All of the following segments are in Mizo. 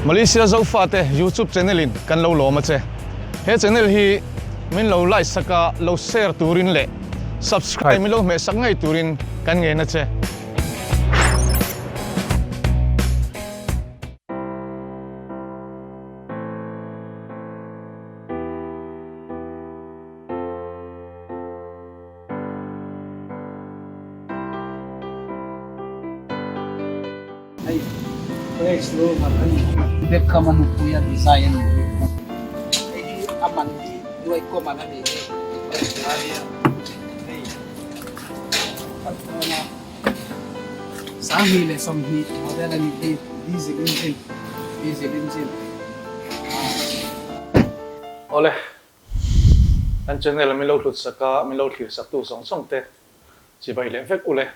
Malaysia Zofate YouTube channel in kan lo lawm a che. He channel hi min lo like sak a, lo share turin leh subscribe min lo hmeh sak ngei turin kan ngen a che. Hei Range Rover a ni hi. Beckham a nupui a design a ni hi. Hei hi a man hi nuai kaw man a ni hi. Hei khat dawn a 2020 model a ni hi diesel engine diesel engine. Awle. Kan channel a min lo hlut sak a, min lo thlir sak tu zawng zawng te chibai leh vek ule.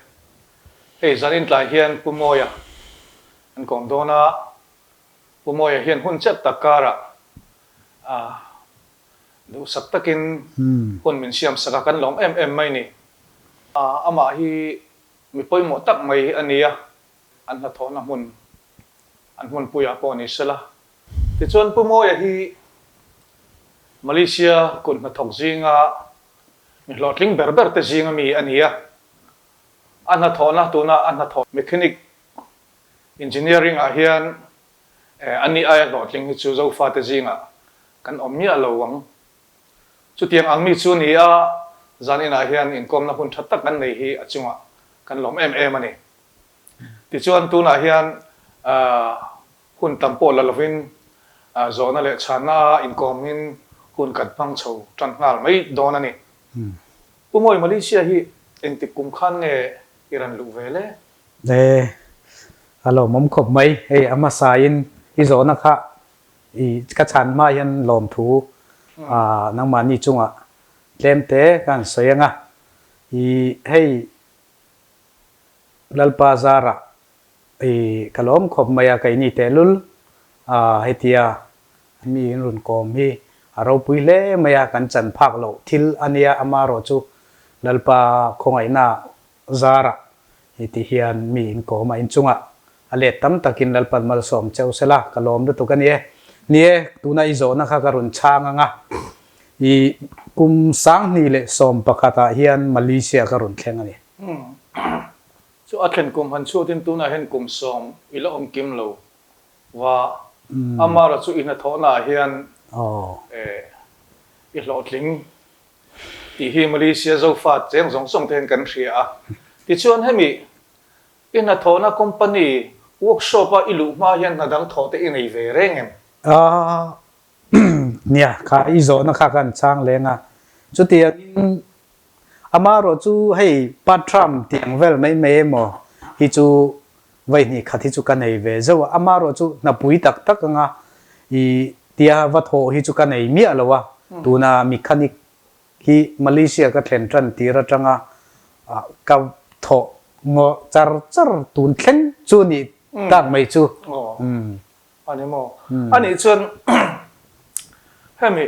Hei zanin tlai hian Pu Mawia an kawm dawn a, Pu Mawia hian hun chet tak karah duhsak takin hun min siam sak a, kan lawm em em mai ni. Amah hi mi pawimawh tak mai a ni a, an hnathawhna hmun an hmunpuiah pawh ni sela. Tichuan Pu Mawia hi Malaysia kut hnathawk zinga mi hlawhtling ber ber te zinga mi a ni a. A hnathawhna tuna a hnathawh mechanic engineering ah hian a ni aia hlawhtling hi chu Zofate zingah kan awm miah lo ang. Chutiang ang mi chu ni a, zan inah hian inkawmna hun tha tak kan nei hi a chungah kan lawm em em a ni. Tichuan tunah hian hun tam pawh la lovin zawhna leh chhanna a inkawmin hun kan hmang chho tan nghal mai dawn a ni. Pu Mawi, Malaysia hi engtik kum khan nge i rawn luh ve le? E, a lawmawm khawp mai. Hei a hmasain i zawhna kha i ka chhan hma hian lawmthu nangmahni chungah tlem te ka han sawi ang a. I hei Lalpa zarah I ka lawm khawp mai a, keini tehlul a hetia mi in rawn kawm hi a ropui hle mai a, kan chan phak loh thil a nia, amaherawh chu Lalpa khawngaihna zarah heti hian mi in kawm a, inchungah a let tam takin Lalpan malsawm cheu sela ka lawm lutuk a ni e. Ni e, tuna i zawhna kha ka rawn chhang ang a, i kum 2011 ah hian Malaysia ka rawn thleng a ni. Chu a thlen kum han chhuatin tunah hian kum sawm i la awm kim lo va, Amara chu i hnathawhnaah hian i hlawhtling tih hi Malaysia Zofa cheng zawng zawng te hian kan hria a. Tichuan hemi i hnathawhna company workshop a i luh hma hian hna dang thawh te i nei ve reng em? Nia, kha i zawhna kha kan chhang leng a, chutiangin Amaherawh chu hei Patram tih ang vel mai mai emaw hi chu vaihnih khat hi chu ka nei ve zauh a, amaherawh chu hnapui tak tak anga i tia va thawh hi chu ka nei miah lo a, tuna mechanic hi Malaysia ka thlen tan tir atanga ka thawh ngaw char char tun thleng chu nih tak mai chu. Aw a ni maw? Anih chuan hemi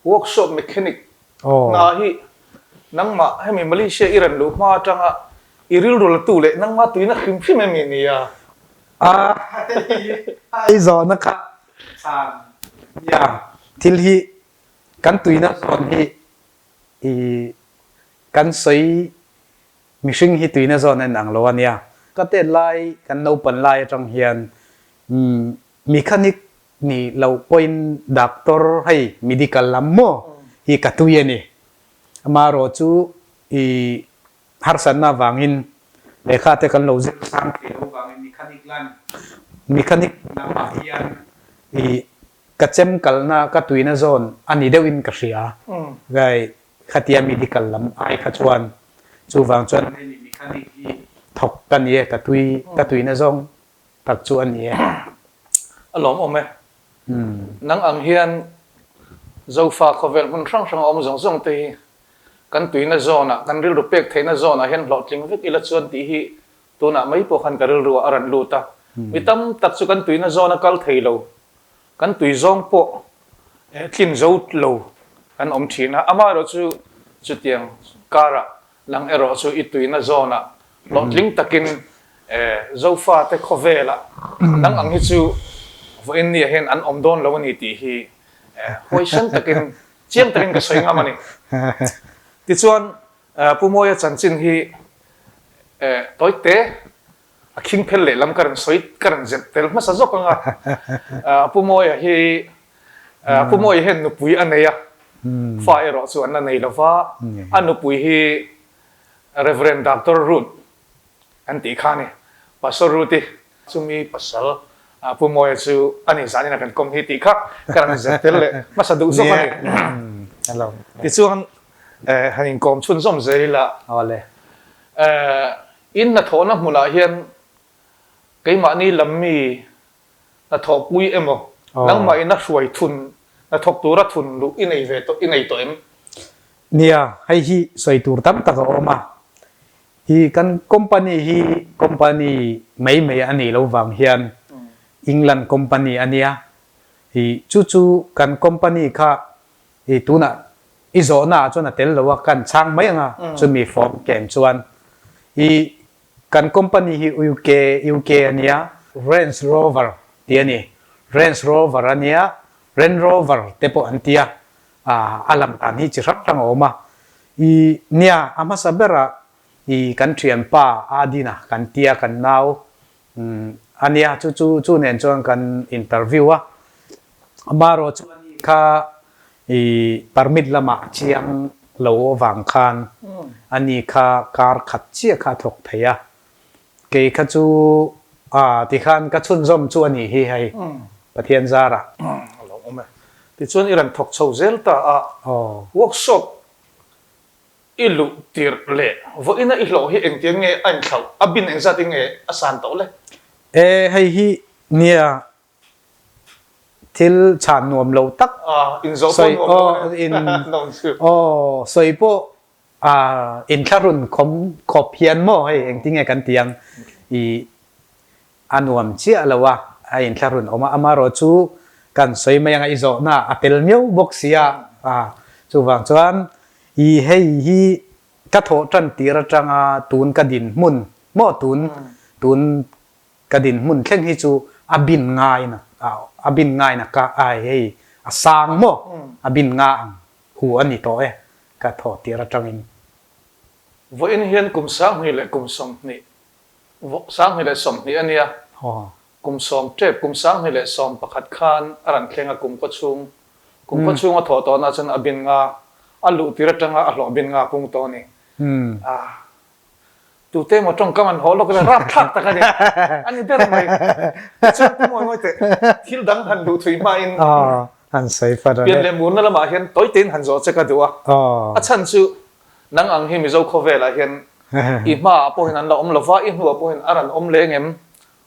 Workshop mechanic hna hi nangmah hemi Malaysia i rawn luh hma atanga i rilru la tu leh nangmah tuina hrim hrim em i nia? A i zawhna kha chhan nia. Thil hi kan tuina zawn hi i kan sawi mihring hi tuina zawn a inang lo a nia. Ka tet lai kan naupan lai atang hian mechanic Ni lo pawhin doctor hei medical lam maw hi ka tui a ni. Amaherawh chu i harsatna avangin lehkha te kan lo zir sang thei lo avangin mechanic lam mechanic lamah hian i ka chem kalna ka tuina zawn a ni deuhin ka hria. Gai khatia medical lam ai kha chuan chuvang chuan hei mechanic hi thawk ka ni e ka tui ka tuina zawng tak chu a ni e. A lawmawm e. Nang ang hian Zofa khawvel hmun hrang hrang a awm zawng zawng te hi kan tuina zawnah, kan rilru pek theihna zawnah hian hlawhtling vek ila chuan tih hi tunah mai pawh khan ka rilru ah a rawn lut a. Mi tam tak chu kan tuina zawn a kal thei lo, kan tui zawng pawh tlin zo lo kan awm thin a. Amaherawhchu chutiang karah Nang erawh chu i tuina zawnah hlawhtling takin Zofate khawvelah nang ang hi chu Vawiin ni ah hian an awm dawn lo a ni tih hi huaisen takin chiang takin ka sawi ngam a ni. Tichuan Pu Mawia chanchin hi tawi te a khing phel lehlam ka rawn sawi ka rawn zep tel hmasa zawk ang a. Pu Mawia hi Pu Mawia hian nupui a nei a, fa erawh chu an la nei lo va, a nupui hi Rev. Doctor Ruth an tih kha a ni. Pastor Ruth-i chumi pasal Pu Mawia chu a ni zanin a kan kawm hi tih kha ka rawn zep tel leh hmasa duh zawk a ni. Tichuan han inkawm chhunzawm zel ila in hnathawhna hmunah hian keimahni lam mi hnathawhpui emaw nangmah ina hruai thun hnathawk tura thun luh i nei ve tawh i nei tawh em? Nia, hei hi sawi tur tam tak a awm a. Hi kan company hi company mai mai a nih loh vang hian England company a nia. Hi chu chu kan company kha hi tunah i zawhna ah chuan a tel lo a, kan chhang mai ang a chumi form ken chuan hi kan company hi UK UK a nia. Range Rover tih a ni. Range Rover a nia, Range Rover te pawh an ti a, a lam dan hi chi hrang hrang a awm a. I nia, a hmasa berah i kan thianpa Adina kan tia kan nau a nia, chu chu chu nen chuan kan interview a. Amaherawh chu ani kha i permit lamah chiang lo avang khan ani kha kar khat chiah kha a thawk thei a. Kei kha chu a tikhan ka chhunzawm chu a nih hi hei Pathian zarah. A lo awm e. Tichuan i rawn thawk chho zel ta a, workshop i luh tirh leh vawiina i hlawh hi engtiang nge a inthlauh, a bin engzat in nge a san tawh le? E, hei hi nia thil chhan nuam lo tak sawi aw in aw sawi pawh a inthlahrun khawm khawp hian maw hei engtinge kan ti ang i a nuam chiah lo a, a inthlahrun awm a, amaherawh chu kan sawi mai anga i zawhna a tel miau bawk si a, a chuvang chuan i hei hi ka thawh tan tir atanga tun ka dinhmun maw tun tun ka dinhmun thleng hi chu a bin ngai na a bin ngai na ka ai hei a sang maw a bin nga ang hu a ni tawh e ka thawh tir atangin. Vawiin hian kum 20 leh kum 20 20 a nia. Kum sawm tep, kum 2011 khan a rawn thleng a kum khaw chhung. Kum khaw chhung a thawh tawhna chuan a bin nga, a luh tir atanga a hlawh bin nga a pung tawh a ni. Tute emaw tawngkam an haw lawk ila rapthlak tak a ni. A ni ber mai. Tichuan Pu Mawi Mawi teh thil dang han luh thui hmain pian leh murna lamah hian tawi tein han zawh che ka duh a. A chhan chu Nang ang hi Mizo khawvelah hian i hmaah pawhin an la awm lo va, i hnuah pawhin a rawn awm leng em,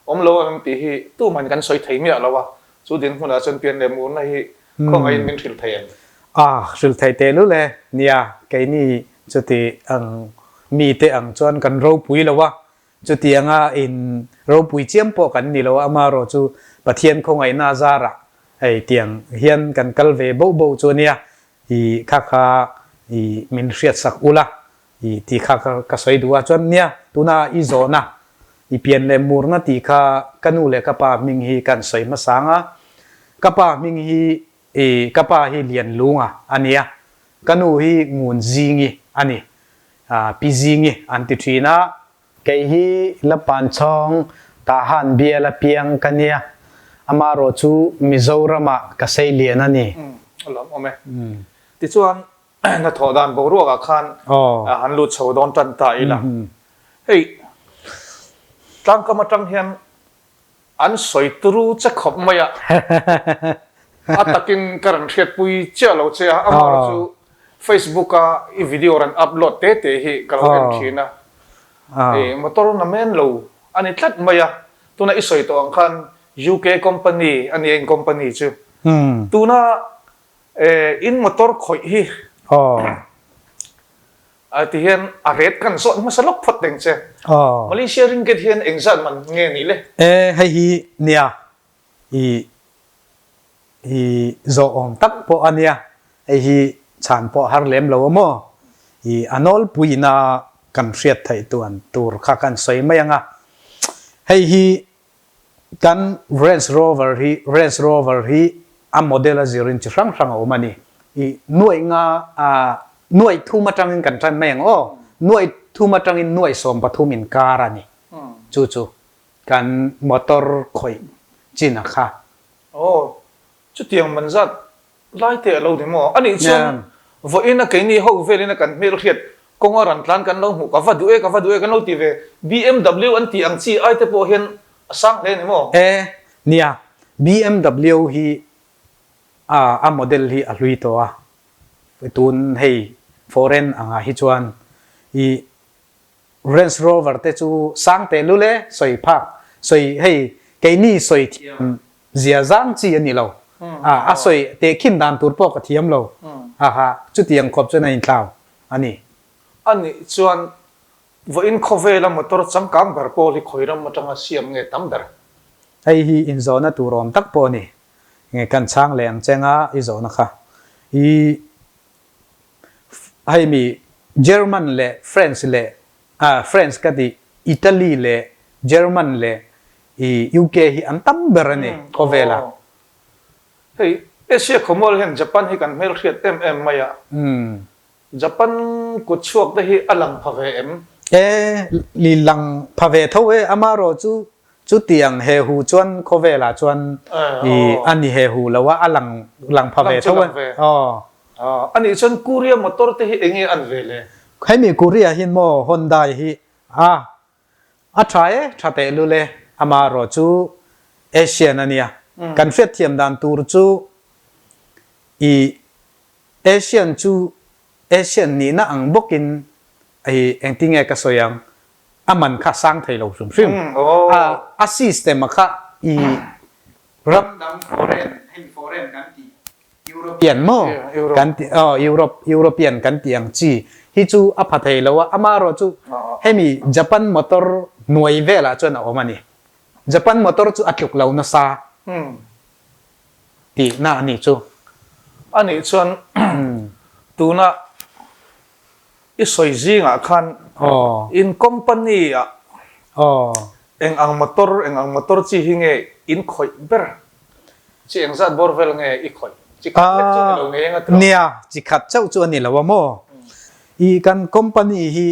awm lo ang em tih hi tumahin kan sawi thei miah lo a, chu dinhmunah chuan pian leh murna hi khawngaihin min hrilh thei em? A, hrilh thei teh lul e. Nia, keini chuti ang mite ang chuan kan ropui lo a, chutianga in ropui chiam pawh kan ni lo a, amaherawh chu Pathian khawngaihna zarah hei tiang hian kan kal ve boh boh chu a nia. I kha kha i min hriat sak ula i tih kha ka sawi duh a, chuan nia tuna i zawhna i pian leh murna tih kha ka nu leh ka pa hming hi kan sawi hmasa ang a, ka pa hming hi i ka pa hi Lianlunga a nia, ka nu hi Ngunzingi a ni, Pi Zingi an ti thin a. Kei hi Lapanchhawng Tahan bial a piang ka nia, amarawh chu Mizoramah ka sei lian a ni. A lawm awm e. Tichuan hnathawh dan boruakah khan han lut chho dawn tan ta ila. Hei tlangkam atang hian An sawi turu che khawp mai a, a takin ka rawn hriatpui chiah lo che a, amaherawh chu Facebook a i video rawn upload te te hi ka lo en thin a, i motor na men lo a ni tlat mai a, tuna i sawi tawh ang khan UK company a nia in company chu, tuna in motor khawih hi A ti hian a rate kan zawt hmasa lawk phawt deng che. Malaysia ringgit hian engzat man nge nih le? E, hei hi nia i i zawh awm tak pawh a nia. Hei hi chhan pawh har lem lo a maw? I a nawlpuina kan hriat theih tuan tur kha kan sawi mai ang a. Hei hi. Kan Range Rover hi Range Rover hi a model a zirin chi hrang hrang a awm a ni. I nuaih nga ah nuaih thum atangin kan tan mai ang aw. Nuaih thum atangin nuaih 13 inkar a ni. Chu chu kan motor khawih chin a kha. Aw, chutiang man zat Lai te a lo ni maw? Anih chuan vawiin a keini ho velin a kan hmelhriat kawnga ran tlan kan lo hmuh ka va duh e, ka va duh e kan lo ti ve. BMW an tih ang chi ai te pawh hian a sang hle ni maw? E, nia, BMW hi a a model hi a hlui tawh a, tun hei foreign angah hi chuan i Range Rover te chu sang teh lul e, sawi phak, sawi hei keini sawi thiam zia zang chi a ni lo, a a sawi tehkhin dan tur pawh ka thiam lo, aha chutiang khawp chuan a inthlau a ni. A nih chuan vawiin khawvela motor changkang ber pawl hi khawi ram atanga siam nge tam ber? Hei hi inzawhna tur awm tak pawh a ni, nge kan chhang leh ang chenga i zawhna kha i Hei mi German leh French leh ah French ka tih Italy leh German leh i UK hi an tam ber a ni khawvel ah. Hei Asia khawmual hian Japan hi kan hmelhriat em em mai a. Japan kut chhuak te hi a lang pha ve em? E li lang pha ve tho e amarawh chu Chutiang he hu chuan khawvelah chuan i a ni he hu lo a, a lang lang pha ve tho a. Aw. A nih chuan Korea motor te hi eng nge an ve le? Hemi Korea hian maw Hyundai hi a a tha e, tha teh lul e, amaherawh chu Asian a nia. Kan hriatthiam dan tur chu i Asian chu Asian nihna ang bawkin i engtinge ka sawi ang, a man kha sang thei lo hrim hrim. A a system a kha i ram dang foreign hei foreign kan tih European maw kan tih aw Europe European kan tih ang chi hi chu a pha thei lo a, amaherawh chu hemi Japan motor hnuai velah chuan a awm a ni. Japan motor chu a tluk lo nasa tihna a nih chu. A nih chuan tuna I sawi zingah khan in company ah eng ang motor, eng ang motor chi hi nge in khawih ber? Chi eng zat bawr vel nge i khawih? Chi khat vek chu a ni lo ngei anga tiraw? Nia, chi khat chauh chu a ni lo a maw? I kan company hi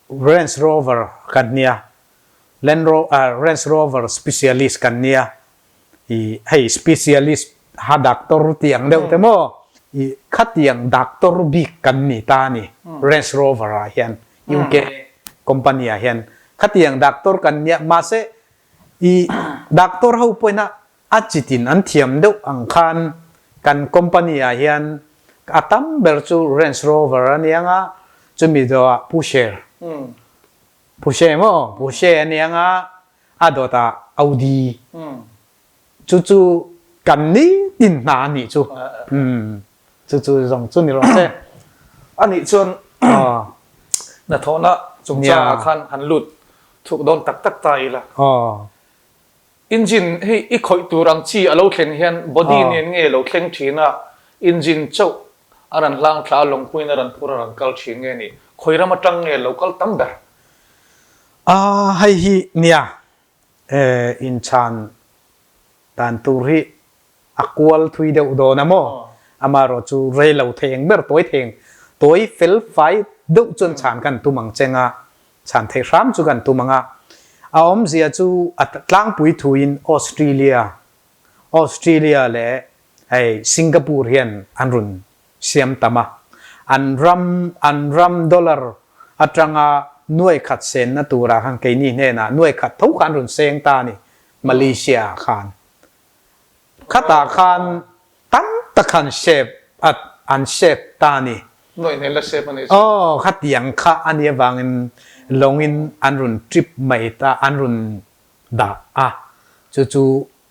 Range Rover kan nia, Land Range Rover specialist kan nia. I hei specialist ha doctor tih ang deuh te maw i khatiang doctor bik kan ni ta a ni Range Rover ah hian UK company ah hian khatiang doctor kan nia mahse i doctor ho pawhin a a chitin an thiam deuh ang khan kan company ah hian a tam ber chu Range Rover a nia nga chumi dawhah Pusher Pusher maw Pusher a nia nga a dawt ah Audi cu cu kan nitin hna a nih cu cu cu zong cu ni rawh seh. Anih cun hnathawhnak cungcang ah khan han lut thuk dawn taktak ta ila. Engine hi i khawih tur ang chi a lo thlen hian body nen nge lo thleng thin a, engine chauh a ran hlang thla a lawngpuiin a ran phur a ran kal thin nge ni? Khawi ram atang nge lo kal tam ber? A hei hi nia inchhan dan tur hi a kual thui deuh dawn a maw? Amaherawh chu rei lo thei eng ber tawi thei eng tawi fel fai deuh chuan chhan kan tum ang cheng a, chhan theih hram chu kan tum ang a. A awmzia chu a tlangpui thuin Australia, Australia leh hei Singapore hian an rawn siam tam a, an ram an ram dollar atanga nuai khat senna turah khan keini hnenah nuai khat tho kha an rawn seng ta a ni, Malaysia ah khan. Khatah khan tam tak khan shape a an shape ta a ni. Nuai hnen la shape a ni. Aw, khatiang kha a nih avangin lawngin an rawn trip mai ta, an rawn dah a, chu chu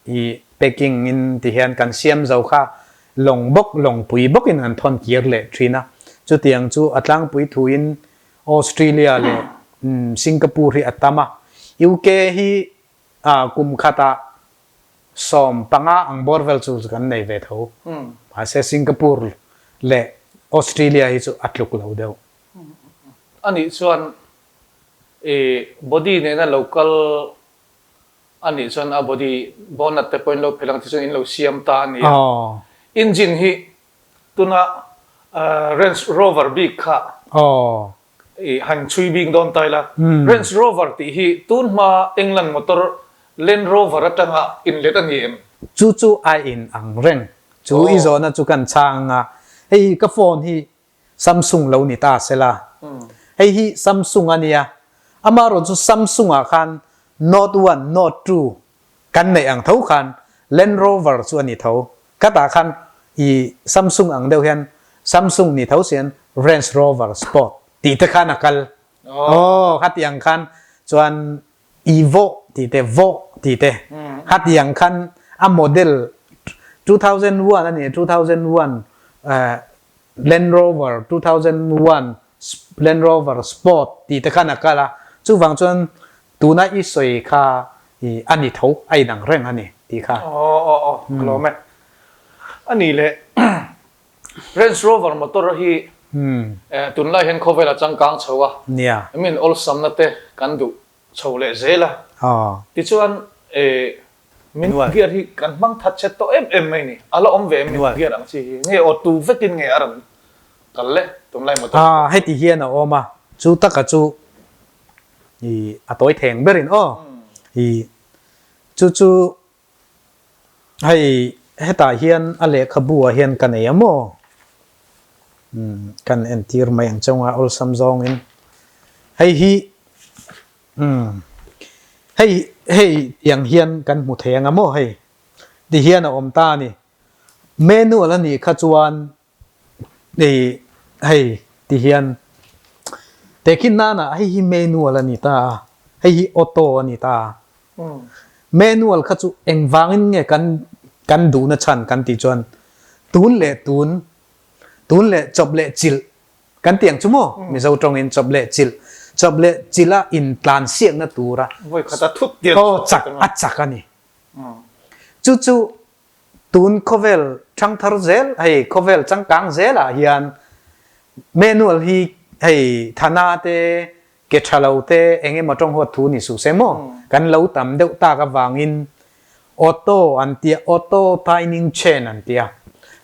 I packing in ti hian kan siam zo kha lawng bawk lawngpui bawkin an thawn kir leh thin a. Chutiang chu a tlangpui thuin Australia leh Singapore hi a tam a. UK hi kum khatah 15 ang bawr vel chu kan nei ve tho. Mahse Singapore leh Australia hi chu a tluk lo deuh. Anih chuan i body nena lo kal. A nih chuan a body bonnet te pawhin lo phelh ang tichuan in lo siam ta a ni a. Engine hi tuna Range Rover bik kha i han chhui bik dawn ta ila. Range Rover tih hi tun hma England motor Land Rover atanga inlet a ni em? Chu chu a in ang reng. Chu i zawhna chu kan chhang a, hei ka phone hi Samsung lo ni ta sela. Hei hi Samsung a nia. Amaherawhchu chu Samsung ah khan Note one, Note two kan neih ang tho khan Land Rover chu a ni tho. Khatah khan i Samsung ang deuh hian Samsung ni tho sian Range Rover Sport tih te khan a kal. Aw khatiang khan chuan Evo tih te Vo tih te khatiang khan a model 2001 a ni 2001 Land Rover 2001 Land Rover Sport tih te khan a kal a, chuvang chuan tuna i sawi kha i a ni tho, a inang reng a ni tih kha. Aw aw aw ka lawm e. A nih leh Range Rover motor hi tunlai hian khawvel a changkang chho a, min awlsamna te kan duh chho leh zel a. Tichuan min gear hi kan hmang that chhe tawh em em mai ni. A la awm ve em min gear ang chi hi? Nge aw tu vekin nge a rawn kal le tunlai motor? A heti hian a awm a, chu taka chu i a tawi theng berin aw i chu chu Hei hetah hian a lehkhabu ah hian ka nei a maw? Umm kan entir mai ang chunga awlsam zawngin hei hi umm hei hei tiang hian kan hmu thei ang a maw hei ti hian a awm ta a ni. Manual a nih kha chuan Hei hei ti hian tehkhin nana hei hi manual a ni ta a, hei hi auto a ni ta a. Manual kha chu engvangin nge kan kan duhna chhan kan tih chuan tun leh tun, tun leh chawp leh chilh kan tih ang chu maw? Mizo tawngin chawp leh chilh, chawp leh chilh a intlan siakna tura Vawikhat a thut tir aw chak a chak a ni. Chu chu Tun khawvel thangthar zel hei khawvel changkang zelah hian manual hi hei thana te ke tha lo te eng emaw tawng huat thu ni suh se maw kan lo tam deuh tak avangin auto an tia auto timing chain an tia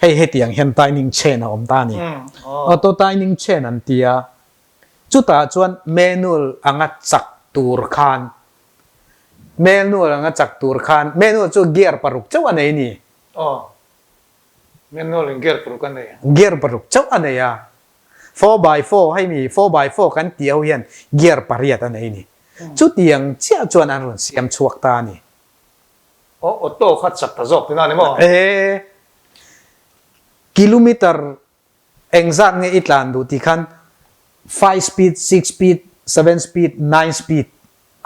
hei hetiang hian timing chain a awm ta a ni auto timing chain an tia chutah chuan manual anga chak tur khan Manual anga chak tur khan manual chu gear paruk chauh a nei ni. Aw. Manual in gear paruk a nei. Gear paruk chauh a nei a. 4x4 hei mi 4x4 kan tih ho hian gear pariat a nei ni. Chutiang chiah chuan an rawn siam chhuak ta a ni. Aw, auto kha chak ta zawk tina ni maw? E. Kilometer Engzat nge i tlan duh tih khan five speed, six speed, seven speed, nine speed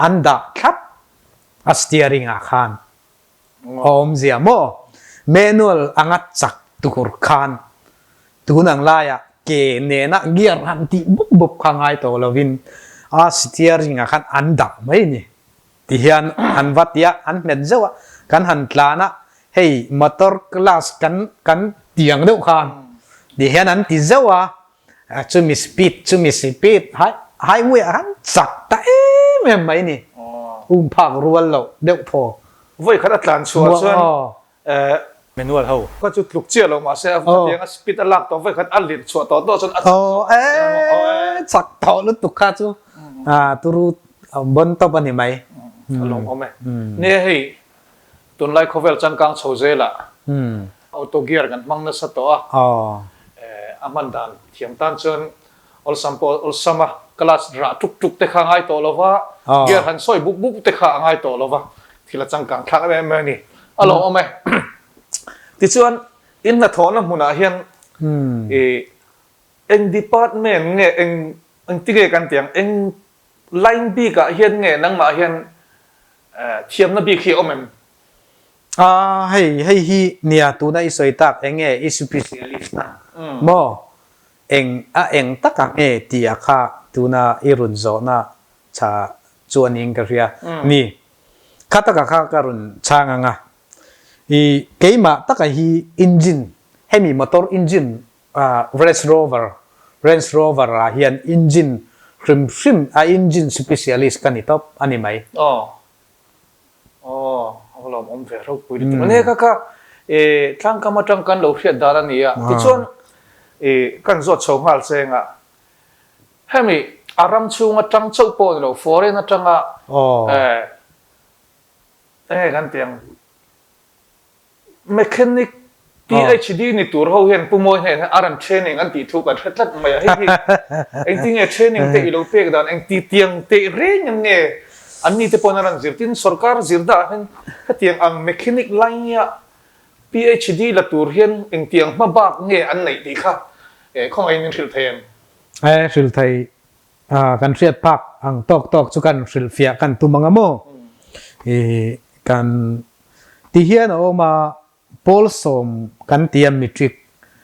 an dah thlap a steering ah khan a awmzia maw? Manual anga chak tur khan tun ang laiah ke nena gear han tih bup bup kha ngai tawh lovin a steering ah khan an dah mai a ni. Ti hian an va ti a, an hmet zeuh a, kan han tlan a, hei motor class kan kan tiang deuh khan ti hian an ti zeuh a, chumi speed chumi speed highway ah khan chak ta em em mai ni, um phak rual loh deuh thaw. Vawi khat a tlan chhuah chuan Manual ho. Kha chu tluk chiah lo mahse a tiang a speed a lak tawh vawi khat a lirh chhuah tawh tawh chuan a chak tawh. Aw e chak tawh lutuk kha chu turu bon tawp a ni mai. A lawmawm e. Nia hei tunlai khawvel changkang chho zelah auto gear kan hmang nasa tawh a, a hman dan thiam tan chuan Awlsam pawh awlsam a, class rah tuk tuk te kha a ngai tawh lo va, gear han sawi bup bup te kha a ngai tawh lo va, thil a changkang thlak em em mai a ni. A lawmawm e. Tichuan, in hnathawhna hmunah hian i eng department nge, eng engtinge kan tih ang, eng line bikah hian nge nangmah hian thiamna bik hi a awm em? A, hei, hei hi nia tuna i sawi tak eng nge i specialist a maw? Eng a eng tak ang e tih a kha tuna i rawn zawhna chha chu a niin ka hria. Ni, kha taka kha ka rawn chhang ang a. I keimah taka hi engine, hemi motor engine Range Rover, Range Rover ah hian engine hrim hrim a engine specialist ka ni tawp a ni mai. Aw. Aw. lawmawm ve ropui lutuk a ni. Kha kha tlangkam atang kan lo hriat dan a ni a, tichuan kan zawt chho nghal cheng a, hemi a ram chhung atang chauh pawh ni lo, foreign atanga enge kan tih ang, Mechanic PhD ni tur ho hian Pu Mawi hnen hian a rawn training an tih thu kan hre tlat mai a, hei hi engtinge training te i lo pek dan engti tiang teh reng in nge an ni te pawhin a rawn zir tin sorkar zir dah hian hetiang ang mechanic laia PhD la tur hian engtiang hma bak nge an neih tih kha khawngaihin min hrilh thei em? E hrilh thei kan hriat phak ang tawk tawk chu kan hrilhfiah kan tum ang a maw? I kan Ti hian a awm a, Pawl sawm kan ti a Matric,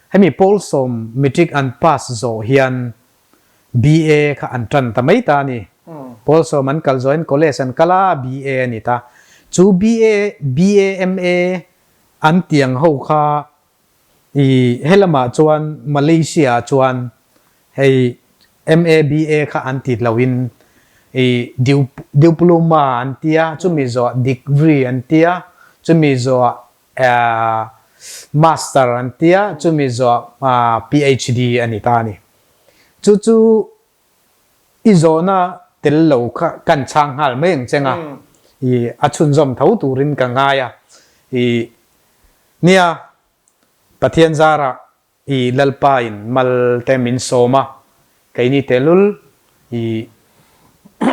hemi Pawl sawm Matric an pass zawh hian BA kha an tan ta mai ta a ni. Pawl sawm an kal zawhin college an kal a, BA a ni ta. Chu BA, BA, MA an tiang ho kha I helamah chuan Malaysia ah chuan hei MABA kha an tit loin i diploma an tia, chumi zawhah degree an tia, chumi zawhah master an tia, chumi zawhah PhD a ni ta a ni. Chu chu i zawhna tel lo kha kan chhang nghal mai ang cheng a, i a chhunzawm tho turin ka ngai a, i Nia, Pathian zarah i Lalpa in mal te min sawm a, keini tehlul i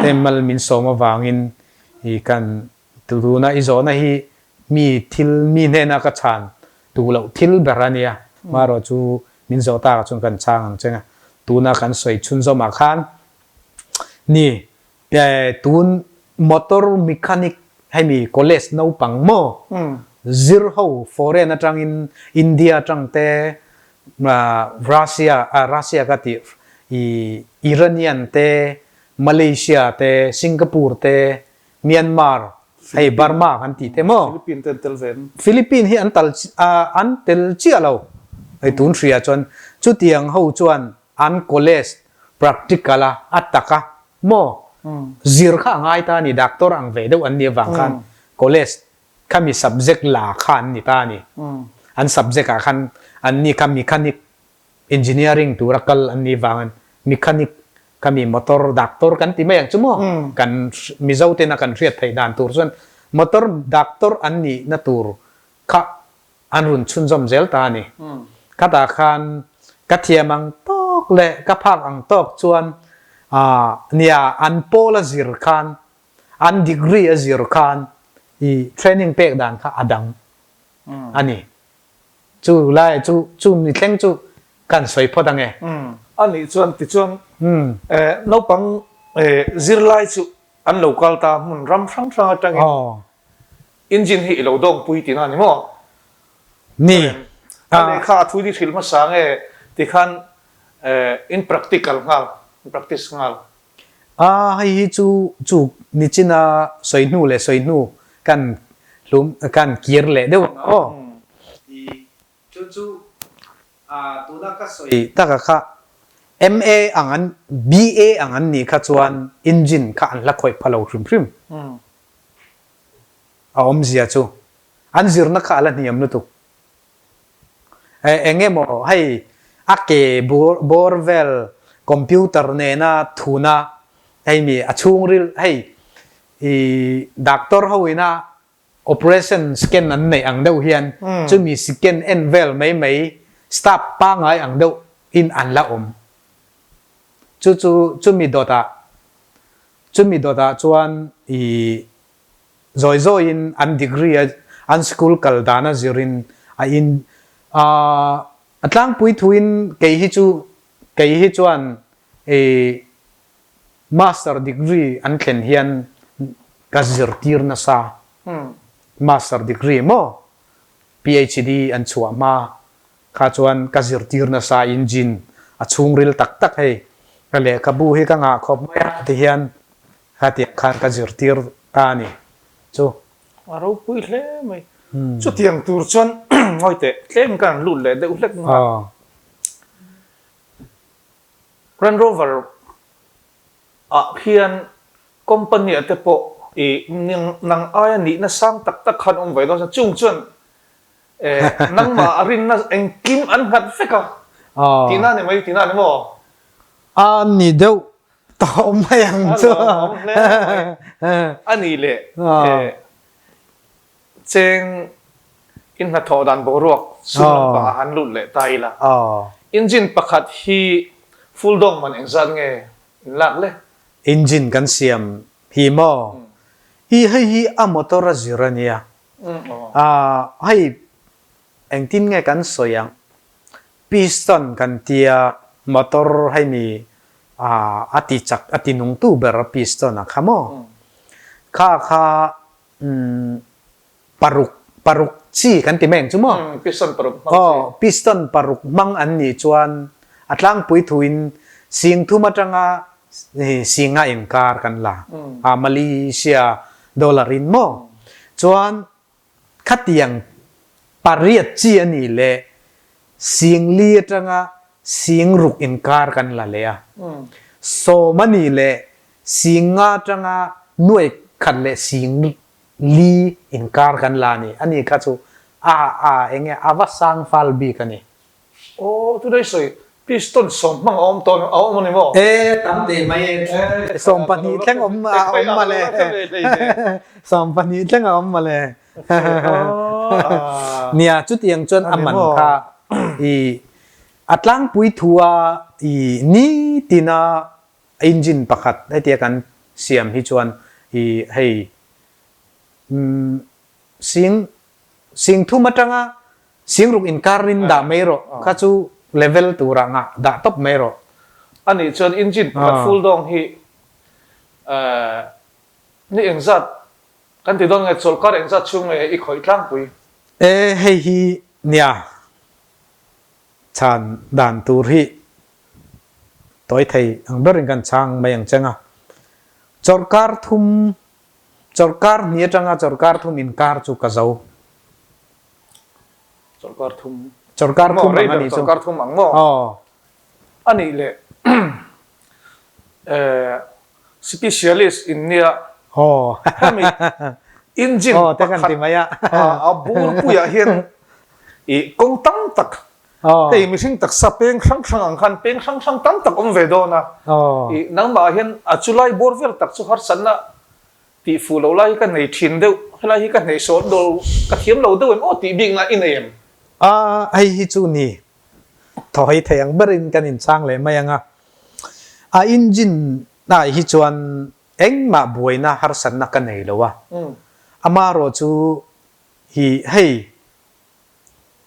te mal min sawm avangin i kan tuna i zawhna hi mi thil mi hnena ka chhan duh loh thil ber a nia, marawh chu min zawh takah chuan kan chhang ang che nga, tuna kan sawi chhunzawmah khan ni Tun motor mechanic hemi college naupang maw zir ho foreign atangin India atang te Russia Russia ka tih i Iranian te Malaysia te Singapore te Myanmar hei Burma kan tih te maw Philippine te an tel ve em? Philippine hi an tal an tel chiah lo hei tun hria chuan chutiang ho chuan an college practical a a tak a maw zir kha a ngai ta a ni doctor ang ve deuh an nih avang khan college khami subject la kha an ni ta a ni an subject ah khan an ni kha mechanic engineering tura kal an nih vangin mechanic khami motor doctor kan ti mai ang chu maw kan Mizo tena kan hriat theih dan tur chuan motor doctor an nihna tur kha an rawn chhunzawm zel ta a ni. Khatah khan ka thiam ang tawk leh ka phak ang tawk chuan nia an pawl a zir khan, an degree a zir khan i training pek dan kha a dang a ni. Chu lai chu chu mi thleng chu kan sawi phawt ang e. A nih chuan tichuan naupang zirlai chu an lo kal ta hmun ram hrang hrang atangin Engine hi i lo dawngpui tihna a ni maw? Ni. A lehkha a thui hrilh hmasa nge tikhan in practical nghal, in practice nghal. A, hei hi chu chu nichina sawi hnu leh sawi hnu kan hlum kan kir leh deuh ang aw. I chu chu tuna ka sawi taka kha MA ang an BA ang an nih kha chuan engine kha an la khawih pha lo hrim hrim. A awmzia chu an zirna kha a la hniam lutuk. Eng emaw hei a ke bawr vel computer nena thuna hei mi a chhungril hei i doctor ho ina operation scan an neih ang deuh hian chumi scan en vel mai mai staff pangai ang deuh in an la awm. Chu chu chumi dawtah Chumi dawtah chuan i zawi zawiin an degree a an school kal dan a zirin a in a tlangpui thuin kei hi chu kei hi chuan i master degree an thlen hian ka zirtir nasa master degree maw PhD an chhuah hma Kha chuan ka zirtir nasa engine a chhungril tak tak hei ka lehkhabu hi ka ngah khawp mai a ti hian khatiang khan ka zirtir ta a ni chu. A ropui hle mai. Chutiang tur chuan ngawi teh tlem ka han lut leh deuh hlek nga. Land Rover ah khian company ah te pawh. I nang aia nihna sang tak tak khan awm ve dawn chuan chung chuan nangmah a rinna engkim an nghat vek a tihna a ni mai tihna a ni maw? A ni deuh tawh mai ang chu. A lawmawm hle mai. A nih leh cheng in hnathawh dan boruak sum lampangah han lut leh ta ila. Engine pakhat hi full dawng man engzat nge in lak le? Engine kan siam hi maw? I hei hi a motor a zir a nia. Hei engtin nge kan sawi ang? Piston kan tia motor hei mi a ti chak a ti nungtu ber a piston a kha maw? Kha kha paruk paruk chi kan ti mai ang chu maw? Piston paruk hmang chi. Aw, piston paruk hmang an nih chuan a tlangpui thuin sing thum atanga singa inkar kan la a Malaysia dollar in maw? Chuan khatiang pariat chi a nih leh sing li atanga sing ruk inkar kan la leh a. Sawm a nih leh sing nga atanga nuai khat leh sing li inkar kan la a ni. A ni kha chu a a eng nge a va sang fal bik a ni. Aw tunai sawi piston 10 a awm tawh a awm a ni maw? E tam teh mai e. 12 thleng awm a awm mawle. 12 thleng a awm mawle. Nia chutiang chuan a man kha i a tlangpui thu a i nitina Engine pakhat hetia kan siam hi chuan i hei sing sing thum atanga sing ruk inkar in dah mai rawh kha chu level turah ngah dah tawp mai rawh. A nih chuan engine pakhat full dawng hi ni engzat kan ti dawn nge chawlhkar engzat chhung nge i khawih tlangpui? E hei hi nia chhan dan tur hi Tawi thei ang berin kan chhang mai ang cheng a. Chawrkar thum, chawrkar hni atanga chawrkar thum inkar chu ka zo. Chawrkar thum. Chawrkar thum ang a nih chu. Chawrkar thum ang maw? Aw. A nih leh specialist in nia. Aw. Hemi engine pakhat. Aw te kan ti mai a. A burpuiah hian i kawng tam tak Hei mihring taksa peng hrang hrang ang khan peng hrang hrang tam tak awm ve dawn a. I nangmah ah hian a chulai bawr vel tak chu harsatna tih fuh loh lai hi ka nei thin deuh, helai hi ka hneihsawh lo, ka thiam lo deuh em aw tih bikna i nei em? A, hei hi chu ni thaw hei thei ang berin kan inchang leh mai ang a. A engine ah hi chuan engmah buaina harsatna ka nei lo a. Amaherawh chu hi hei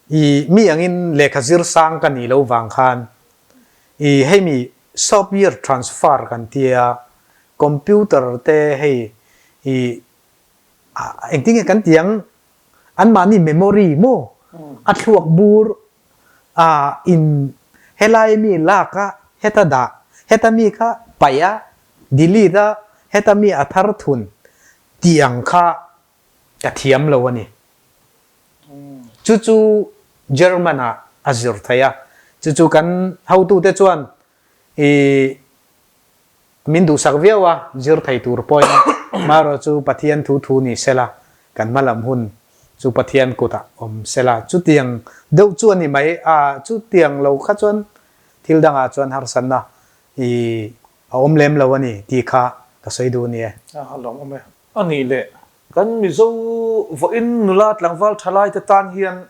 I mi angin lehkha zir sang ka nih lo vang khan i hei mi software transfer kan tia computer te hei i engtin nge kan ti ang anmahni memory maw a thluak bur a in helai mi lak a heta dah heta mi kha paih a delete a heta mi a thar thun tih ang kha ka thiam lo a ni. Chu chu German ah a zir thei a, chu chu kan hotute chuan i min duhsak viau a, zir thei tur pawhin marawh chu Pathian thu thu ni sela, kan hmalam hun chu Pathian kutah awm sela, chutiang deuh chu a ni mai a, chutiang lo kha chuan thil dangah chuan harsatna i a awm lem lo a ni tih kha ka sawi duh a ni e. A lawmawm e. A nih leh, kan Mizo vawiin nula tlangval thalai te tan hian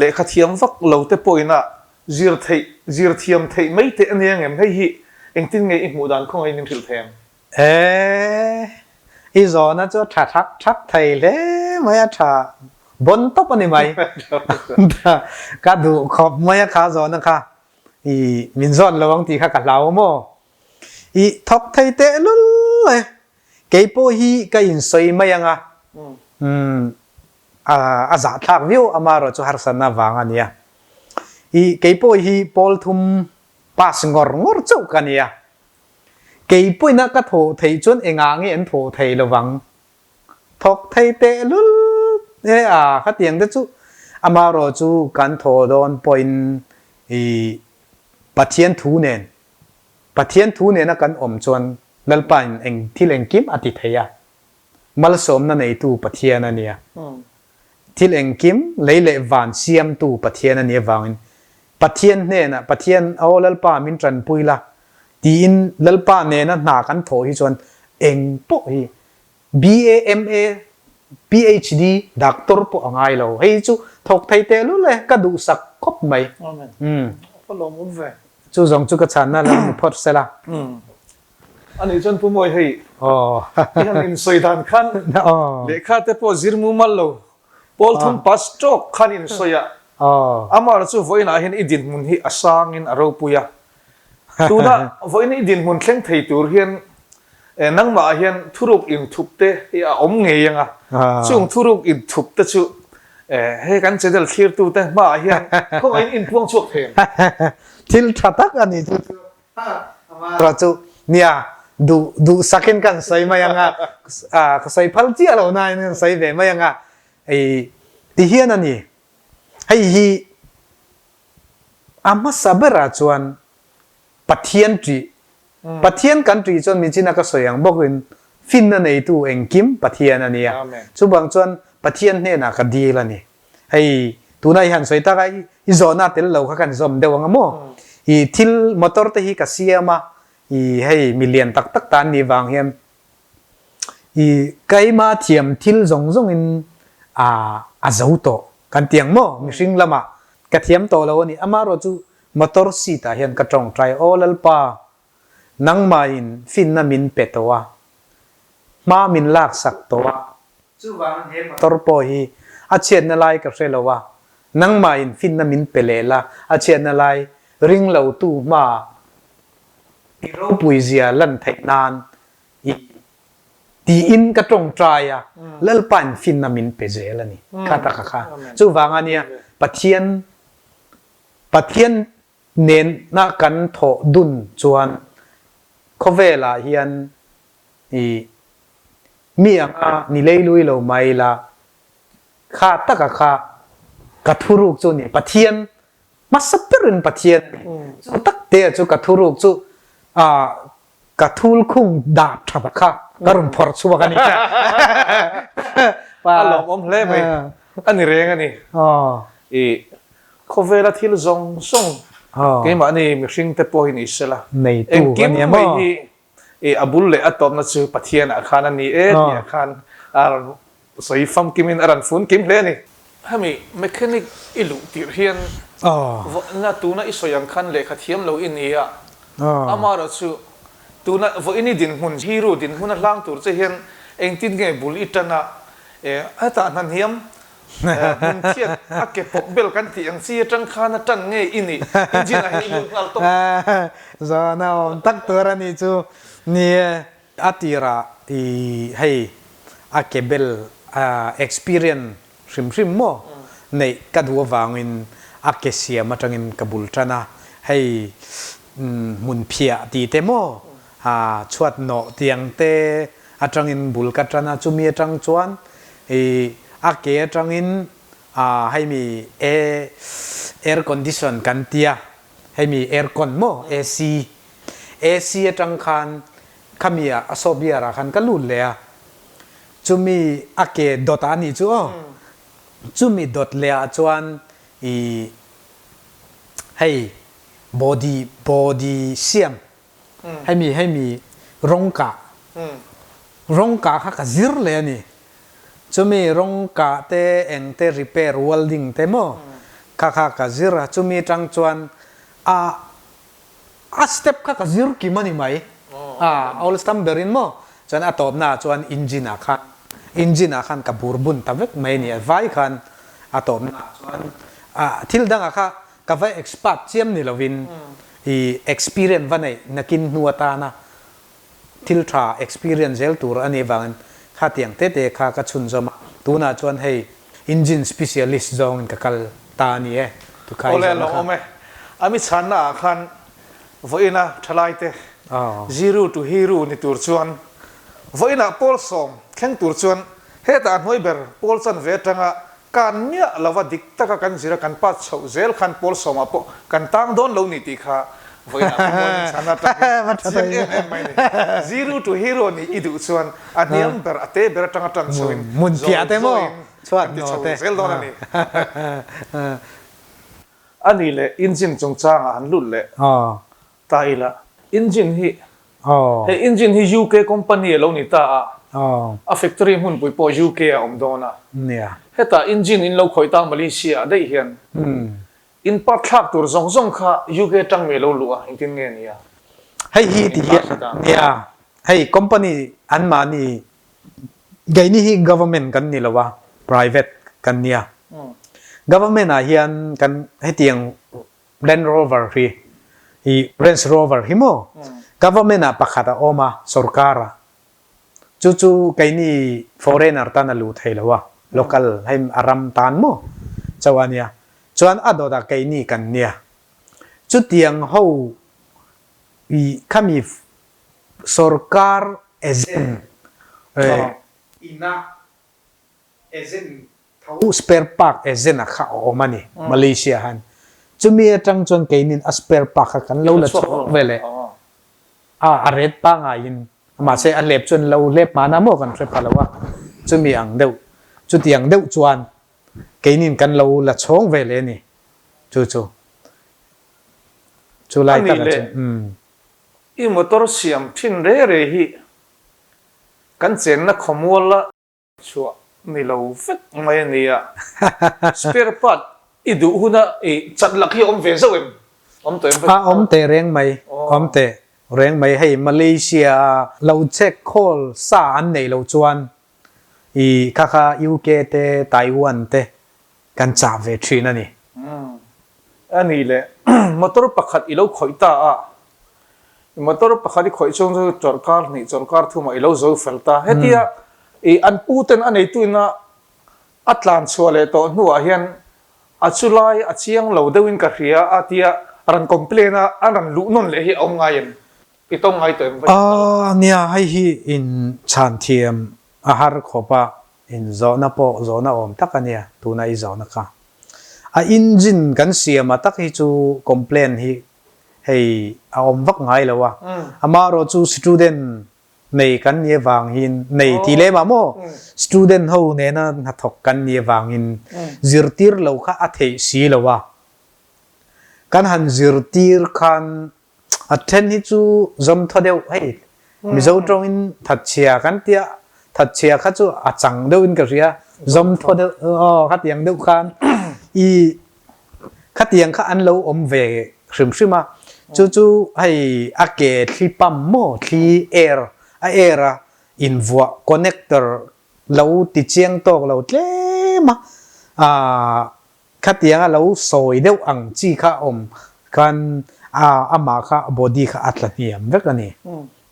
lehkha thiam vak lo te pawhin a zir theih, zir thiam theih mai teh a nia ngem? Hei hi engtin nge i hmuh dan khawngaih min hrilh thei ang? E, i zawhna chu a tha thak thak thei hle mai, a tha bon tawp a ni mai. Ka duh khawp mai a kha zawhna kha, i min zawn lo ang tih kha ka hlau maw? I thawk thei tehlul e. Kei pawh hi ka insawi mai ang a, umm a zahthlak viau amaherawh chu harsatna vang a nia. I kei pawh hi pawl thum pass ngawr ngawr chauh ka nia. Kei pawhin a ka thawh theih chuan engah nge an thawh thei lovang? Thawk thei tehlul e a khatiang te chu amaherawh chu kan thawh dawn pawhin i Pathian thu nen Pathian thu nena kan awm chuan Lalpain eng thil engkim a ti thei a. Malsawmna neitu Pathian a nia. Thil engkim, lei leh van siamtu Pathian a nih avangin Pathian hnenah, Pathian, Aw Lalpa min tanpui la, tiin Lalpa nena hna kan thawh hi chuan eng pawh hi BA, MA, PhD, Doctor pawh a ngai lo. Hei chu thawk thei tehlul e, ka duhsak khawp mai. Amen. A va lawmawm ve. Chu zawng chu ka chhanna lo ni phawt sela. A nih chuan Pu Mawi hei i han insawi dan khan lehkha te pawh zir mumal lo pawl thum pass tawk khan insawi a, amaherawh chu vawiinah hian i dinhmun hi a sangin a ropui a, tuna vawiin i dinhmun thleng thei tur hian nangmah ah hian thuruk inthup te hi a awm ngei ang a, chung thuruk inthup te chu hei kan channel thlirtu te hmaah hian khawngaihin inpuang chhuak thei ang. Thil tha tak a ni chu chu. Amaherawh chu nia duh duhsakin kan sawi mai ang a, ka sawi phal chiah lo nain kan sawi ve mai ang a, hei ti hian a ni. Hei hi a hmasa berah chuan Pathian ṭih, Pathian kan ṭih chuan michina ka sawi ang bawkin finna neitu engkim Pathian a nia. Chuvang chuan Pathian hnenah ka dil a ni. Hei tuna i han sawi tak a, i zawhna tel lo kha kan zawm deuh ang a maw? I thil motor te hi ka siam a, i hei mi lian tak tak ta an nih vang hian i keima thiam thil zawng zawng in a a zo tawh kan ti ang maw? Mihring lamah ka thiam tawh lo a ni. Amaherawh chu motor seat ah hian ka tawngtai, Aw Lalpa, nangmahin finna min pe tawh a, hma min laksak tawh a, Chuvangin he motor pawh hi a chhiatna lai ka hre lo a, nangmahin finna min pe leh la, a chhiatna lai ring lo tu hmaah i ropui zia lan theih nan i tiin ka tawngtai a, Lalpain finna min pe zel a ni. Kha taka kha. Chuvang a nia Pathian Pathian nena kan thawh dun chuan khawvelah hian i Mi anga ni leilui lo mai la, kha taka kha ka thuruk chu ni Pathian hmasa berin Pathian ni. Chu tak te chu ka thuruk chu ka thul khung dah tha kha ka rawn phawrh chhuak a ni. A lawmawm hle mai, a ni reng a ni. I khawvela thil zawng zawng keimahni mihringte pawh hi ni sela, engkim mai hi I a bul leh a tawpna chu Pathian ah khan a ni e tih ah khan a rawn sawi famkim in a rawn fun kim hle a ni. Hemi mechanic i luh tirh hian vawiina tuna i sawi ang khan lehkha thiam lo i ni a, amaherawh chu tuna vawiin i dinhmun hero dinhmun a hlang tur che hian engtin nge bul i tan a, hetah hnahniam Hmun thiat a ke pawp bel kan tih ang chi atang khan a tan nge i nih? Engine ah hian i lut nghal tawp. Zawhna awm tak tur a nih chu. Ni e, a tirah i hei a ke bel experience hrim hrim maw neih ka duh avangin a ke siam atangin ka bul tan a, hei hmun phiah tih te maw chhuat nawh tiang te atangin bul ka tan a, chumi atang chuan i a ke atangin ah heimi e air condition kan tia heimi air con maw AC AC atang khan khami ah a software ah khan ka lut leh a chumi a ke dawt ah anih chu aw chumi dawt leh ah chuan i hei body body siam Hemi hemi rawng kah rawng kah kha ka zir leh a ni. Chumi rawng kah te eng te repair welding te maw kha kha ka zir a, chumi atang chuan a a step kha ka zir kim a ni mai. A awlsam berin maw chuan a tawpna ah chuan engine ah khan engine ah khan ka bur bun ta vek mai a ni. A vai khan a tawpna ah chuan a thil dangah kha Ka va expert chiam ni lovin i experience va neih nakin hnu atana thil tha experience zel tur a nih avangin khatiang te te kha ka chhunzawm a, tunah chuan hei engine specialist zawngin ka kal ta a ni e, tu khai Awle a lawmawm e. A mi chhanna ah khan vawiina thalaite zero to hero ni tur chuan vawiinah pawl sawm thleng tur chuan hetah hnuai ber pawl chanve atanga Kan miah lova dik taka kan zira kan pass chhoh zel khan pawl sawmah pawh kan tang dawn lo ni tih kha Vawiinah khawmuan in chhan atangin chiang em em mai ni. Zero to hero nih i duh chuan a hniam ber a te ber atanga tan chhoin zawi zawiin kan ti chho zel dawn a ni. A nih leh engine chungchangah han lut leh ta ila. Engine hi hei engine hi UK company a lo ni ta a, a factory hmunpui pawh UK ah a awm dawn a. Hetah engine in lo khawih ta Malaysia ah daih hian In part thlak tur zawng zawng kha UK atang mi lo luh a, engtin nge nia? Hei hi ti hian nia, hei company an mahni keini hi government kan ni lo a, private kan nia. Government ah hian kan hetiang Land Rover hi, i Range Rover hi maw, government ah pakhat a awm a, sorkar ah. Chu chu keini foreigner tan a luh thei lo a, local hei a ram tan maw chauh a nia. Chuan a dawt ah keini kan nia. Chutiang ho i khami sorkar agent ina agent tho spare part agent a kha a awm a ni Malaysia han. Chumi atang chuan keinin a spare part kha kan lo la chhuak ve leh a, a ret pangaiin Mahse a hlep chuan lo hlep hmana maw kan hre pha lo a, chumi ang deuh, chutiang deuh chuan keinin kan lo la chhawng ve leh a ni, chu chu chu lai taka chu umm. I motor siam thin re re hi kan chenna khawmual a Chhuah ni lo vek mai a nia. Spare part i duh huna i chat lak hi a awm ve zauh em? Awm tawh em va? A awm teh reng mai, awm teh reng mai. Hei Malaysia a lo check call sa an neih loh chuan i kha kha UK te Taiwan te kan chah ve thin a ni. A nih leh motor pakhat i lo khawih ta a, i motor pakhat i khawih chhung chu chawlhkar hnih chawlhkar thumah i lo zo fel ta. Hetia i an pu ten a neitu ina a tlan chhuah leh tawh hnuah hian a chu lai a chiang lo deuhin ka hria a tia rawn complain a, an rawn luh nawn leh hi a awm ngai em? I tawng ngai tawh em va? A nia, hei hi in chhan thiam a har khawp a, In zawhna pawh zawhna awm tak a nia, tuna i zawhna kha. A engine kan siam a tak hi chu complain hi hei a awm vak ngai lo a, amaherawh chu student nei kan nih avangin, nei tih lem ah maw, student ho nena hnathawk kan nih avangin zirtir lo kha a theih si lo a, kan han zirtir khan A then hi chu zawmthaw deuh hei Mizo tawngin thatchhia kan tia thatchhia kha chu a chang deuhin ka hria zawmthaw deuh aw khatiang deuh khan i khatiang kha an lo awm ve hrim hrim a chu chu hei a ke thli pump maw thli air a air a invuah connector lo ti chiang tawk lo tlem a ah Khatianga lo sawi deuh ang chi kha awm khan a amah kha body kha a tla hniam vek a ni.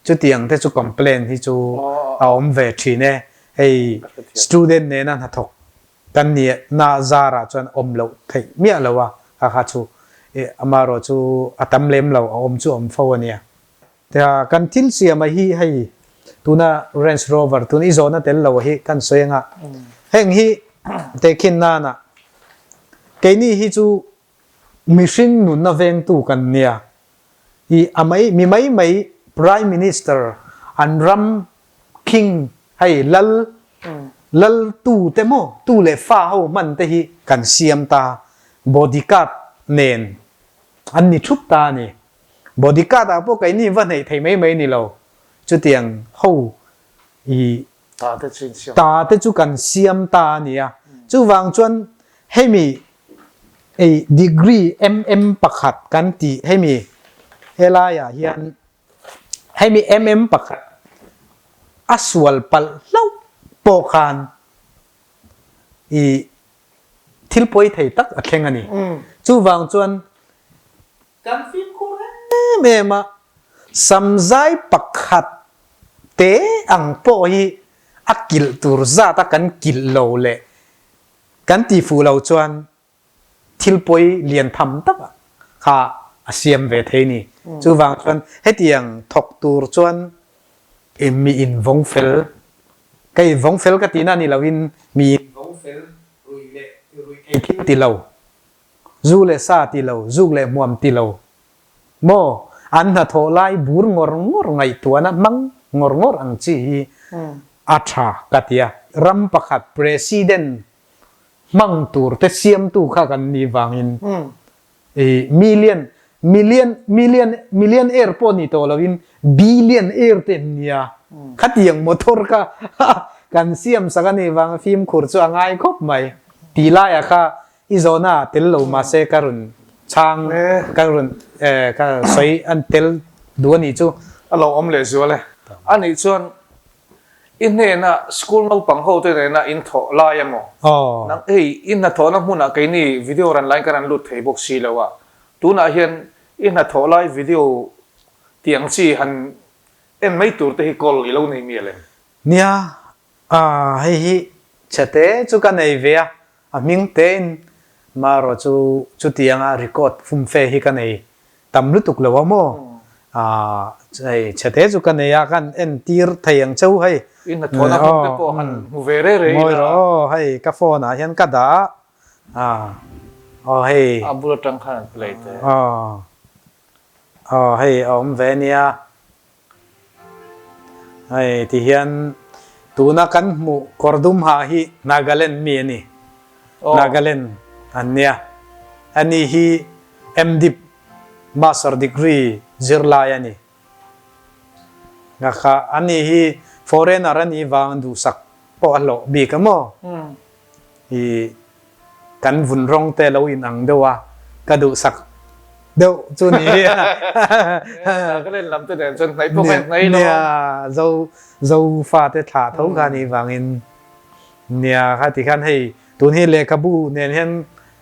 Chutiang te chu complain hi chu a awm ve thin e. Hei student nena hnathawk kan nih na zarah chuan awm loh theih miah lo a, kha kha chu amaherawh chu a tam lem lo a awm chu a awm fo a nia. Tia kan thil siam a hi hei tuna Range Rover tuna i zawhna tel lo hi kan sawi anga heng hi tehkhin nana keini hi chu mihring nunna vengtu kan nia i a mai mi mai mai Prime Minister an ram king hei lal lal tu te maw tu leh fa ho hman te hi kan siam ta bodyguard nen an ni thup ta a ni. Bodyguard ah pawh keini va hneih thei mai mai ni lo, chutiang ho i Ta te chu in siam. Ta te chu kan siam ta a nia. Chuvang chuan hemi ei degree mm pakhat kan tih hemi helaiah hian hemi mm pakhat a sual palh hlauh pawh khan i thil pawi thei tak a thleng a ni. Chuvang chuan Kan fimkhur em em a, samzai pakhat te ang pawh hi a kilh tur zat a kan kilh lo leh kan ti fuh lo chuan thil pawi lian tham tak kha a siam ve thei ni. Chuvang chuan hetiang thawk tur chuan mi invawng fel, ka invawng fel ka tihna ni loin mi invawng fel ruih leh ruih thei thil ti lo. Zu leh sa ti lo, zuk leh hmuam ti lo. Maw? An hnathawh lai bur ngawr ngawr ngaihtuahna hmang ngawr ngawr ang chi hi a tha ka ti a. Ram pakhat President hmang tur te siamtu kha kan nih vangin i million, million, million, million air pawh ni tawh loin billion air te an nia. Khatiang motor kha kan siam sak a nih vang fimkhur chu a ngai khawp mai. Tih laiah kha I zawhna ah tel lo mahse ka rawn chhang ka rawn ka sawi an tel duh a nih chu. A lo awm leh zual e. A nih chuan i hnena school naupang ho te nena in thawh lai emaw? Nang hei i hnathawhna hmunah keini video ran laiin ka rawn lut thei bawk si lo a, tunah hian i hnathawh lai video tih ang chi han en mai tur te hi call i lo nei mial em? Nia, hei hi chhete chu ka nei ve a, A hming tein marawh chu chutianga record fumfe hi ka nei tam lutuk lo a maw? Aah hei chhete chu ka nei a, kan entir thei ang cheu hei. I hnathawhna hmun te pawh han hmu ve rei rei ila. Ngawi rawh aw, hei ka phone ah hian ka dah a, aah aw hei. A bul atang khan an play te. Aw aw hei a awm ve nia. Hei ti hian tuna kan hmuh kawr dum ha hi Nagaland mi a ni. Nagaland an nia. Ani hi MDip Master Degree zirlai a ni. Nga kha ani hi foreigner a nih vang duhsak pawh a hlawh bik a maw? I kan vun rawng te lo in ang deuh a, ka duhsak deuh chu ni hi. Ka len lam te nen chuan hnaih pawh ka in hnaih lo. Nia, zo zo fa te thlah tho kha nih vangin nia kha ti khan hei tun hi lehkhabu nen hian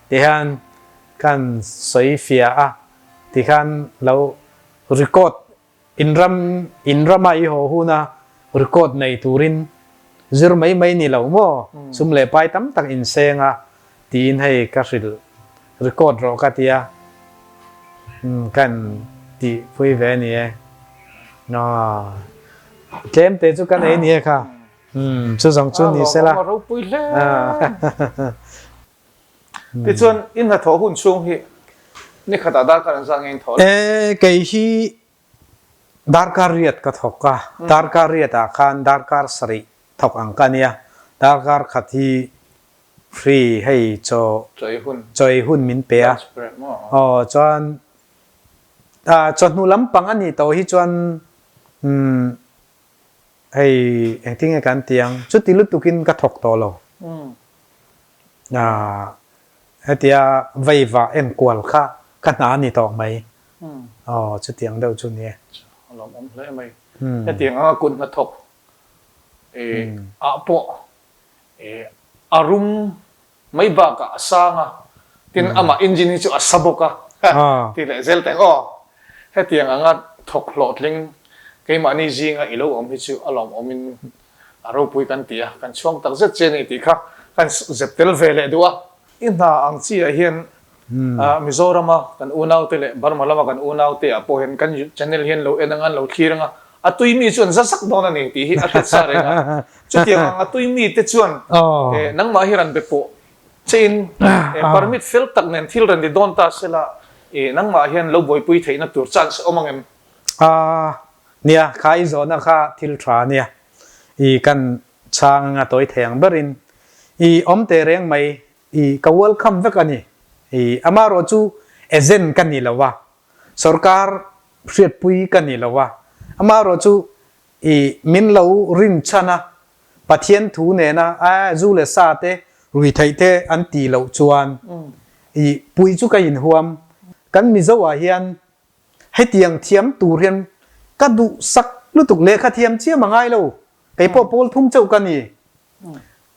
ti hian kan sawi fiah a ti khan lo record In ram, in rama i haw huna record nei turin zir mai mai ni lo maw? Sum leh pai tam tak in seng a tiin hei ka hrilh record rawh ka tia kan tih pui ve ni e. Tlem te chu ka nei ni e kha. Chu zawng chu ni sela. A ropui hle. Tichuan i hnathawh hun chhung hi nikhatah darkar an zah ngei in thawh le? E, kei hi darkar riat ka thawk a, darkar riatah khan darkar sarih thawk ang ka nia, darkar khat hi free hei chaw chawi hun min pe a, aw chuan chawhnu lampang a nih tawh hi chuan umm hei engtin nge kan ti ang, chuti lutukin ka thawk tawh lo. Hetia veiva enkual kha ka hna a ni tawh mai. Aw, chutiang deuh chu ni e. A lawmawm hle mai. Hetiang anga kut hnathawk ah pawh a rum mai bakah a sang a, tin amah engine hi chu a sa bawk a ti leh zel teng aw. Hetiang anga thawk hlawhtling keimahni zinga i lo awm hi chu a lawmawmin A ropui kan ti a, kan chhuang tak zet che a ni tih kha kan zep tel ve leh duh a. I hna ang chiah hian Mizorama kan unaute leh Burma lama kan unaute ah pawh hian kan channel hian lo en anga an lo thlir anga a tui mi chu an za zak dawn a ni tih hi a hriat sa reng a. Chutiang ang a tui mi te chuan nangmah hi rawn be pawh chein permit fel tak nen thil rawn ti dawn ta sela nangmah hian lo buaipui theihna tur chance a awm ang em? Nia, kha i zawhna kha thil tha ania. I kan chhang anga tawi thei ang berin i awm teh reng mai, i ka welcome vek a ni. I amaherawh chu agent ka ni lo a, sorkar hriatpui ka ni lo a, amaherawh chu i min lo rinchhan a, Pathian thu nena a zu leh sa te rui theih te an tih loh chuan i pui chu ka inhuam. Kan Mizo ah hian Hetiang thiam tur hian ka duhsak lutuk lehkha thiam chiam a ngai lo. Kei pawh pawl thum chauh ka ni.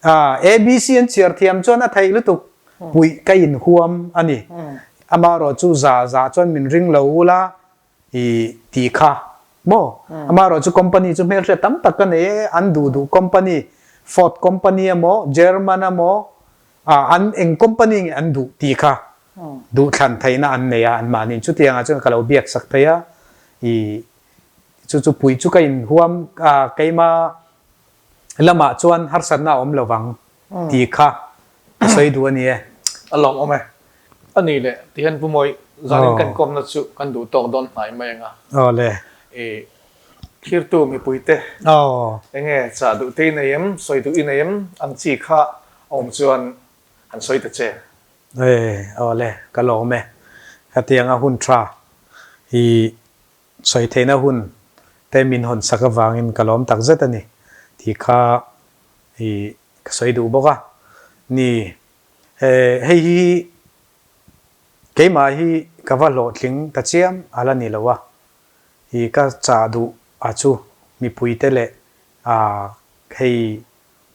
ABC an chhiar thiam chuan a theih lutuk puih ka inhuam a ni. Amaherawh chu za za chuan min ring lo ula i tih kha maw? Amaherawh chu company chu hmelhriat tam tak ka nei e, an duh duh company, Ford company emaw, German emaw, an eng company nge an duh tih kha duhthlan theihna an nei a, anmahni chutiangah chuan ka lo biak sak thei a, i chu chu puih chu ka inhuam a, keima lamah chuan harsatna a awm lo vang tih kha ka sawi duh a ni e. A lawmawm e. A ni leh ti hian Pu Mawi Zanin kan kawmna chu kan duh tawk dawn hnai mai ang a. Awle. I thirtu mipuite enge chah duh te i nei em, sawi duh i nei em ang chi kha a awm chuan han sawi ta che. E, awle, ka lawm e. Hetianga hun tha i sawi theihna hun te min hawn sak avangin ka lawm tak zet a ni tih kha i ka sawi duh bawk a. Ni, hei hi Keimah hi ka va hlawhtling ta chiam a la ni lo a, i ka chah duh a chu mipuite leh a hei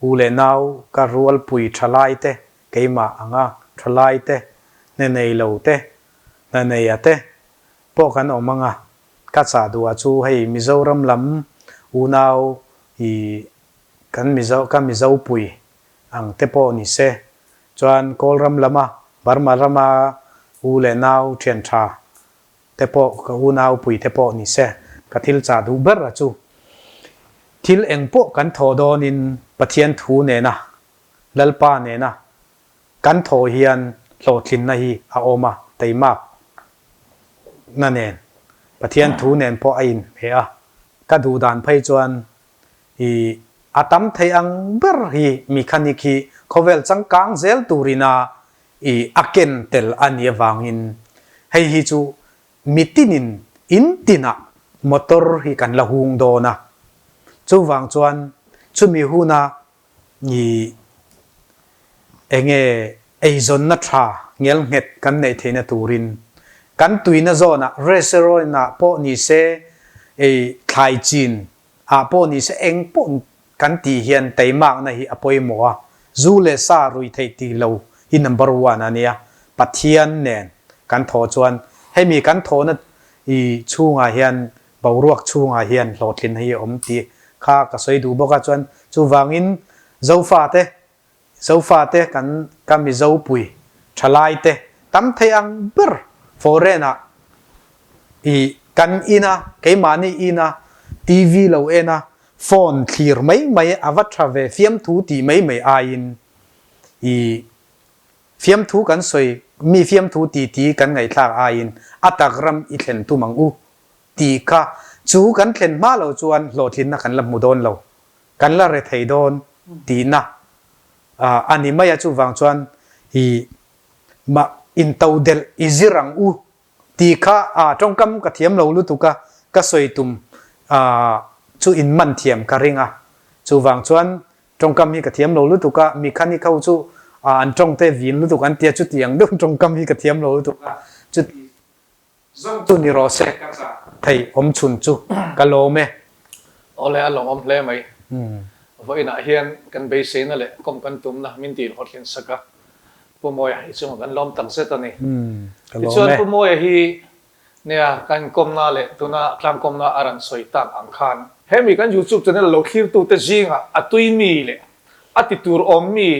u leh nau ka rualpui thalai te, keimah anga thalai te, hne nei lo te, hna nei a te pawh kan awm anga ka chah duh a chu hei Mizoram lam unau i kan Mizo ka Mizopui ang te pawh ni se Chuan Kawlram lama Burma rama u leh nau thian tha te pawh ka unau pui te pawh ni se ka thil chah duh ber a chu. Thil eng pawh kan thawh dawnin Pathian thu nena Lalpa nena kan thawh hian hlawhtlinna hi a awm a, teimak na nen Pathian thu nen pawh a inhmeh a. Ka duh dan phei chuan I a tam thei ang ber hi mechanic hi khawvel changkang zel turina i a ken tel a nih avangin hei hi chu mitinin in tinah motor hi kan la hung dawn a. Chuvang chuan chumi huna i enge eizawnna tha ngelnghet kan neih theihna turin kan tuina zawnah restaurant ah pawh ni se ei thlai chin ah pawh ni se eng pawh kan tih hian teimakna hi a pawimawh a, zu leh sa rui theih tih lo hi number one a nia, Pathian nen kan thawh chuan hemi kan thawhna i chhungah hian boruak chhungah hian hlawhtlinna hi a awm tih kha ka sawi duh bawk a, chuan chuvangin Zofate Zofate kan ka Mizopui thalaite tam thei ang ber foreign ah i kan in a, keimahni in a, TV lo en a, phone thlir mai mai a va tha ve fiamthu tih mai mai aiin i fiamthu kan sawi mi fiamthu ti ti kan ngaihthlak aiin a tak ram i thlen tum ang u tih kha chu kan thlen hma lo chuan hlawhtlinna kan la hmu dawn lo Kan la re thei dawn tihna a ni mai a, chuvang chuan i mah into delh i zir ang u tih kha a tawngkam ka thiam lo lutuk a, ka sawi tum chu in man thiam ka ring a, chuvang chuan tawngkam hi ka thiam lo lutuk a, mi kha ni kho chu an tawngte vin lutuk an tia chuti ang deuh tawngkam hi ka thiam lo lutuk a, chuti Zawng chu ni rawh se ka chah thei awm chhun chu ka lawm e. Awle a lawmawm hle mai. Vawiinah hian kan beiseina leh kawm kan tumna min tih hlawhtlin sak a, Pu Mawia hi chungah kan lawm tak zet a ni. Tichuan Pu Mawia hi nia kan inkawmna leh tuna tlangkawmna a rawn sawi tak ang khan, hemi kan YouTube channel lo thlirtute zingah a tui mi leh a ti tur awm mi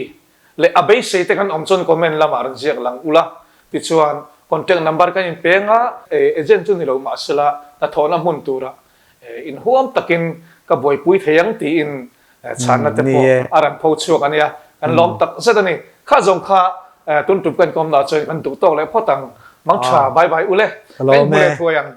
leh a beisei te kan awm chuan comment lamah rawn ziak lang ula, tichuan contact number kan inpeng a, agent chu ni lo mahsela hnathawhna hmun tura inhuam takin ka buaipui thei ang tiin chhanna te pawh a rawn pho chhuak a nia, kan lawm tak zet a ni. Kha zawng kha tun tum kan kawmna chuan kan duh tawk leh phawt ang, mangtha bye bye ule, ka inhmu leh thuai ang.